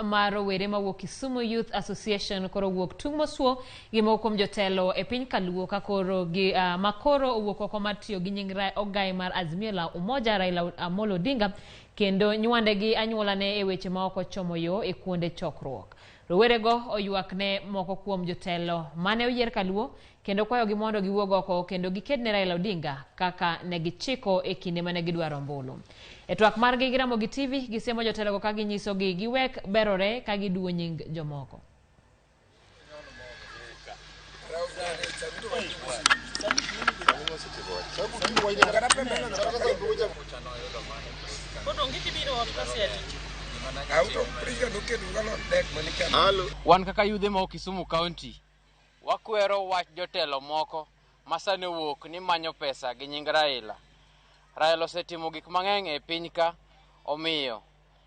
Mar rowere mawuok Kisumu Youth Association koro owuok tung' mosuo gi moko kuom jotelo e piny Kaluo ka koro gi ma koro owuok oko mar tiyo gi nying ogai mar Azimio la Umoja Raila Amolo Odinga kendo nywande gi anyuolane e weche ma ok ochomo yo e kuonde chokruok. Rowerego oywak ne moko kuom jotelo mane oyier Kaluo kendo kwayogi mondo giwuog oko kendo giked ne Raila Odinga kaka ne gichiko e kinde mane gidwaro ombulu. E twak margi gi Ramogi TV, gisiemo jotelogo ka ginyisogi giwek berore ka giduwo nying jomoko. Wan kaka yudhe ma Kisumu County wakwero wach jotelo moko ma sani owuok ni manyo pesa gi nying Raila. Raila osetimo gik mang'eny e piny ka, omiyo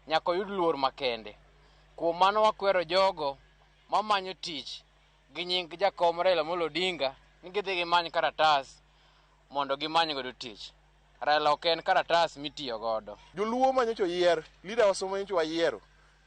nyaka oyud luor makende. Kuom mano wakwero jogo mamanyo tich gi nying jakom Raila Amolo Odinga ni gidhi gimany karatas mondo gimany godo tich. Raila ok en karatas mitiyo godo. Joluo manyocha oyier, leader wa manyocha wayiero.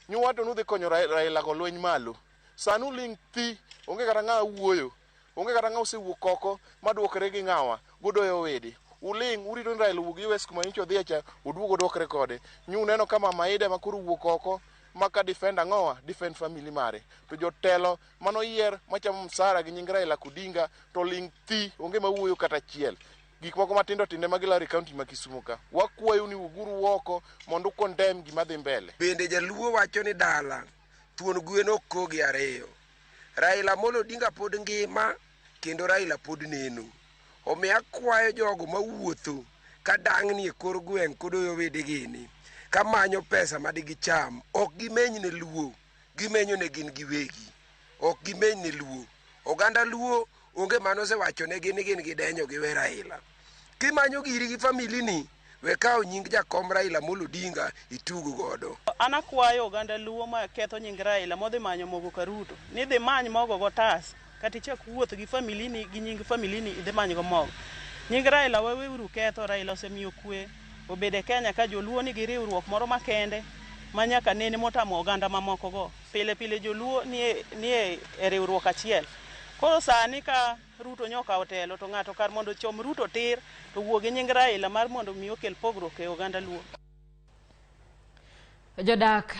Nyuwato nudhi konyo Raila go lweny malo. Sani uling' thi, onge kata ng'a wuoyo. Onge kata ng'a osewuok oko maduokre gi ng'awa, godoyo wede. Uling' urito ni Raila owuog US kuma nyocha odhiye cha, oduog oduokre kode. Nyu uneno ka Mama Ida ma koro owuok oko ma ka defend ang'owa, defend family mare. To jotelo manoyier machamo msara gi nying Raila Odinga to ling' thi, onge mawuoyo kata achiel. Gik moko matindo tindo ema gilaro e county ma Kisumu ka. Wakwayo ni wuoguru oko mondo u condemn gima dhi mbele. Bende jaluo wacho ni dala thuon gwen ok kogi ariyo. Raila Amolo Odinga pod ngima kendo Raila pod neno. Omiyo akwayo jogo mawuotho ka dang'ni e kor gweng' kodoyo wedegi ni ka manyo pesa madigicham ok gimeny ne Luo, gimenyo ne gin giwegi. Ok gimeny ne Luo. Oganda Luo onge mane osewachonegi ni gin gidenyo giwe Raila. Kimanyo giri gi famili ni, we kawo nying jakom Raila Amolo Odinga itug godo. An akwayo oganda Luo ma ketho nying Raila modhi manyo mogo ka Ruto ni dhi many mogo gotas kata ichak wuoth gi famili ni gi nying famili ni idhi many go mogo. Nying Raila waweuru ketho, Raila osemiyo kwe obedo e Kenya ka joluo nigi riwruok moro makende ma nyaka nene motamo oganda mamoko go. Pile pile joluo nie, nie e riwruok achiel. Koro sani ka Ruto nyo okawo telo to ng'ato kar mondo ochom Ruto tir to wuo gi nying Raila mar mondo mi okel pogruok e oganda Luo. Jodak